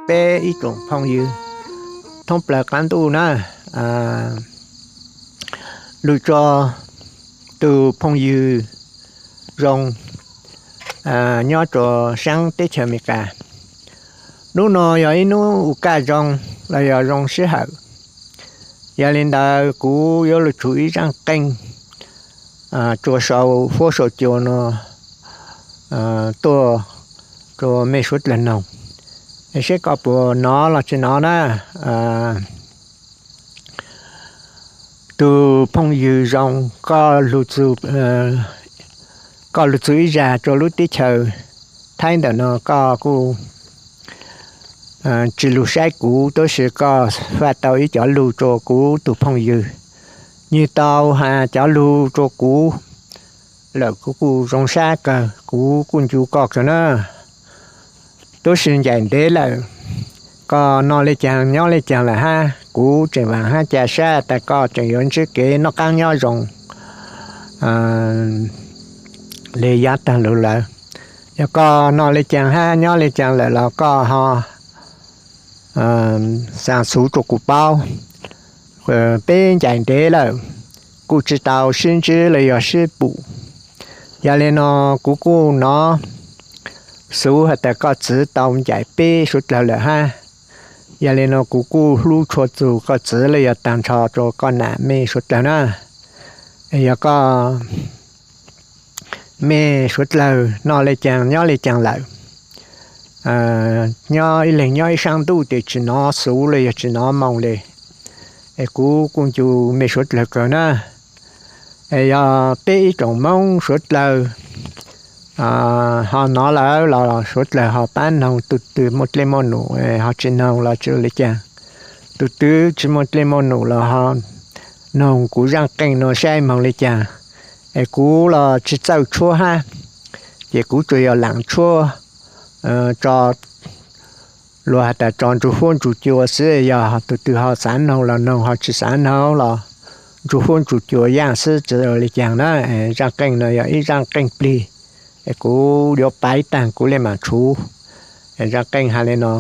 peb ib tsoom phooj ywg thoob plaws qab ntuj na, lug tso tus phooj ywg zoo nyob rua saab teb chaws Amelikas. Nub no yog ib nub ua kaj zoo los yog zoo sij hawm, yog li ntawd kuv yuav lug tsuv ib zaaj qeej rua sau fuab sau cua no tuaj rua mej suav dlawg noog, es seb koj puas nov los tsi nov na. Tus phooj ywg zoo, koj lug txug ib zag rua lub teb chaws Thaib ntawm no, koj kuj tsi lug saib kuv, tab sis koj faj tau ib cov lug rua kuv tus phooj ywg. Nwg tau has cov lug rua kuv lawm, kuv kuj zoo sab kawg, kuv kuj ncu koj kawg na. Tab sis ncaim ntev lawm, koj noj le caag nyob le caag lawm hab, kuv tseem vaam hab ca sab tas koj tseem yuav ntsib kev noj qaab nyob zoo le yav taag lug lawm. Yog koj noj le caag hab nyob le caag lawm los koj ho xaa xuv rua kuv paub. Peb ncaim ntev lawm, kuj tsi tau sib ntsib los yog sib pum. Yog le no kuv kuj nov xuv has tas koj txwv tau ncaim peb suav dlawg lawm hab. Yog le no kuv kuj hlub tshua txug koj txwv los yog taag nrho rua koj nam mej suav dlawg na. Yog koj mej suav dlawg noj le caag nyob le caag lawm, nyob ib leeg nyob ib saab ntuj tes tsi nov xuv los yog tsi nov moo le, es kuv kuj ncu mej suav dlawg kawg na. Es yog peb ib tsoom Moob suav dlawg ho nov lawm los suav dlawg ho pab noog, tug twg muaj dlej muaj num ho tsi noog los tsi ua le caag. Tug twg tsi muaj dlej muaj num los ho noog kuv zaaj qeej no saib moog le caag. Es kuv los tsi txawj tshuab hab, ces kuv tsuas yog laam tshuab tso, luag has tas tso ntsuj huab ntsuj cua xwb. Yog tug twg ho xaav noog los noog, ho tsi xaav noog los ntsuj huab ntsuj cua yaaj xwb, tsi ua le caag na. Zaaj qeej no yog ib zaaj qeej plig, es kuv yuav paiv taag kuv le maam tshuv. Zaaj qeej has le no: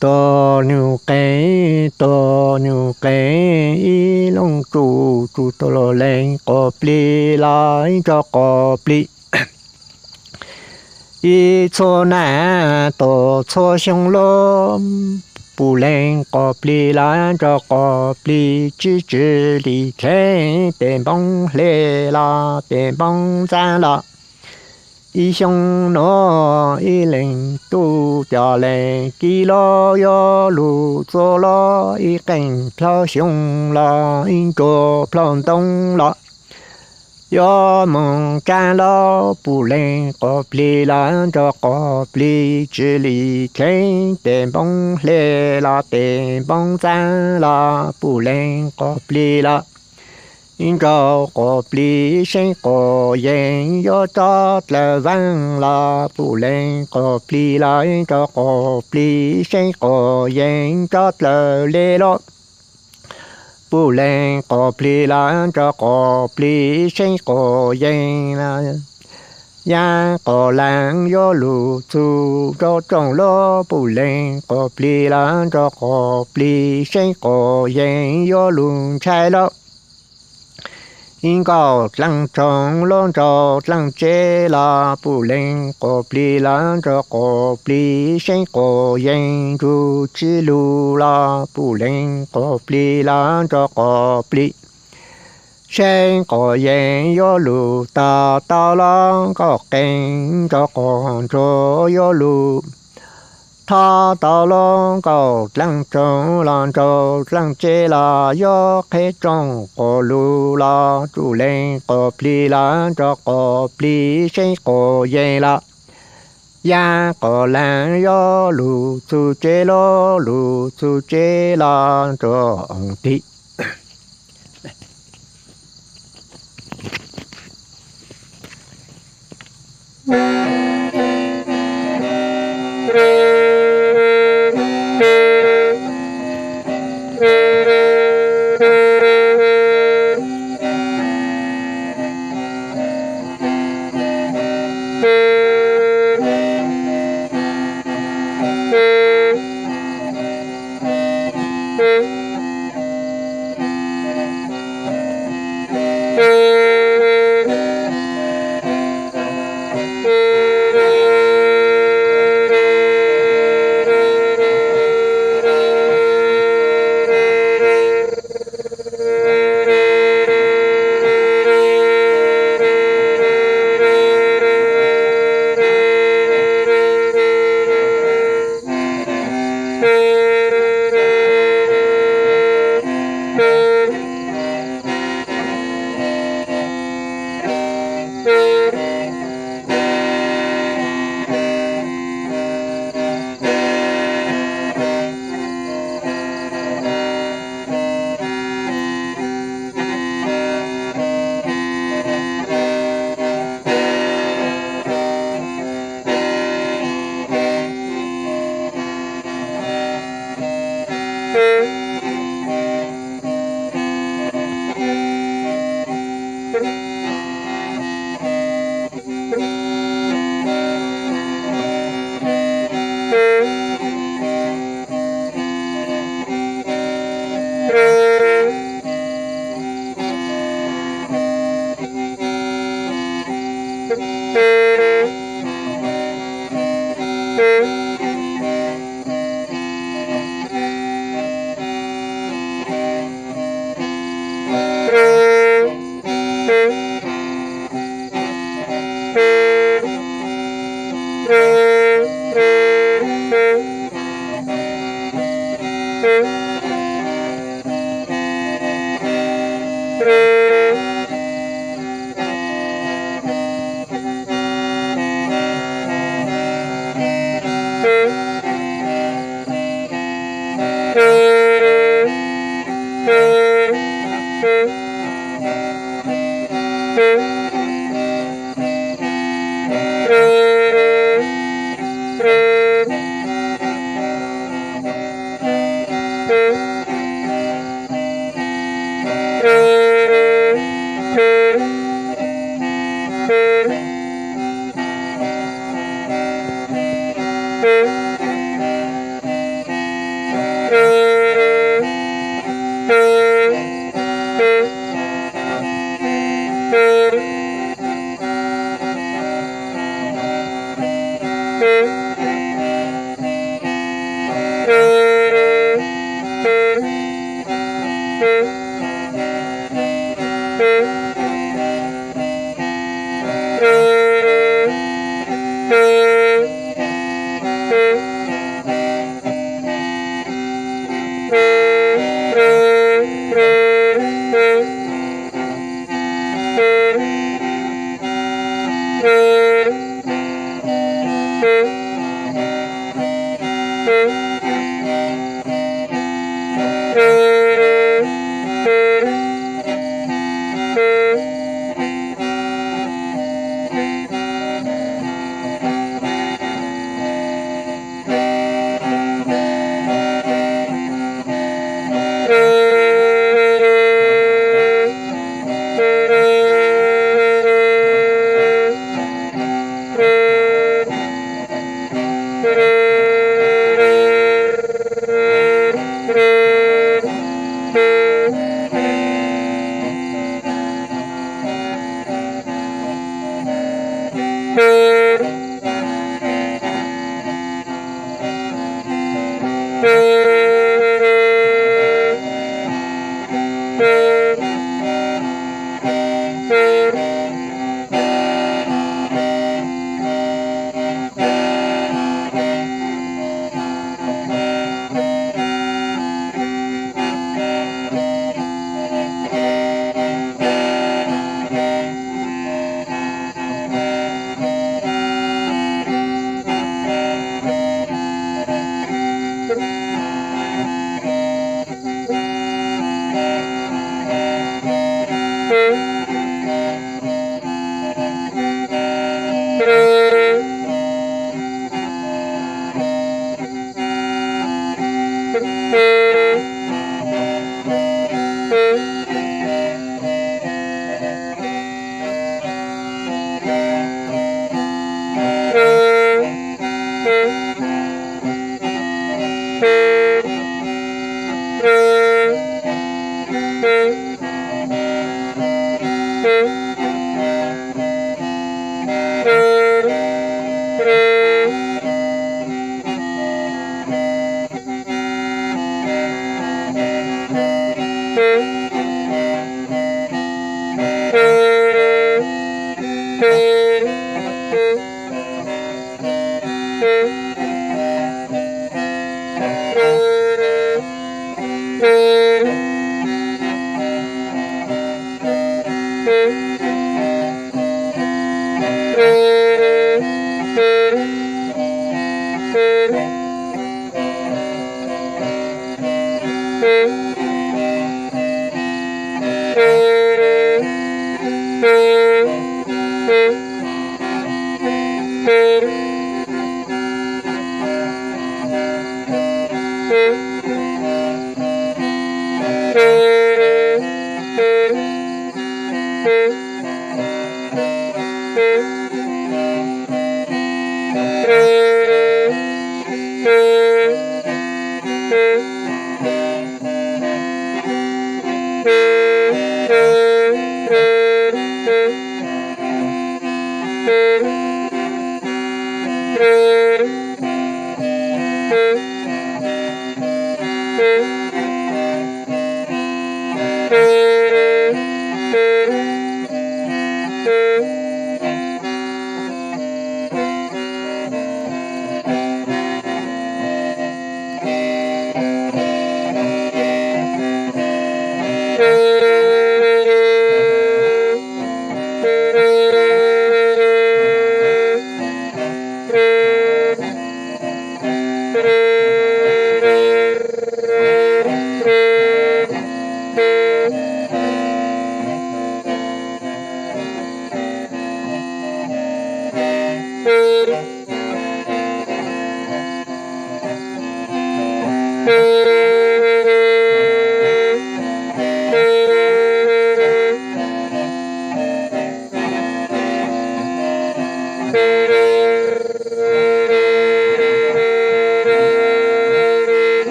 Tug nyuj qeej, tug nyuj qeej ib loo tsuj, tsuj tug lug leej quas plig los ib nrog quas plig. Ib txhua nam tug txhua xyoo lug, puj leej quas plig los nrog quas plig, tsib tsw li kheej tes npoo hle los tes npoo ntxaa los. Ib xyoo nuav ib leeg tub coj leej kis los yuav lug txua los, ib qeej plhaub xyoo los ib nruag plhaub ntoo los. Yuav moog tsaam los puj leej quas plig los nrog quas plig, tsw li kheej tes npoo hle los tes npoo ntxaa los, puj leej quas plig los ib nrog quas plig, seeb quas yees yuav tso dlawg vaaj los, puj leej quas plig los ib nrog quas plig, seeb quas yees tso dlawg le los. Puj leej quas plig los nrog quas plig, seeb quas yees los. Yaaj quas laaj yuav lug txug rau rooj los, puj leej quas plig los nrog quas plig, seeb quas yees yuav lug ntshai los. Ib nkaus dlaaj roog los nraug dlaaj tsev los, puj leej quas plig los nrog quas plig, seeb quas yees nrug tsi lug los, puj leej quas plig los nrog quas plig, seeb quas yees yuav lug tog tau los. Nkaus qeej nrog quas ntsuag yuav lug tho tau los, nkaus dlaaj roog los nraug dlaaj tsev los yuav qheb rooj quas lug los, puj leej quas plig los nrog quas plig, seeb quas yees los. Yaaj quas laaj yuav lug txug tsev los, lug txug tsev los nrug oos tig.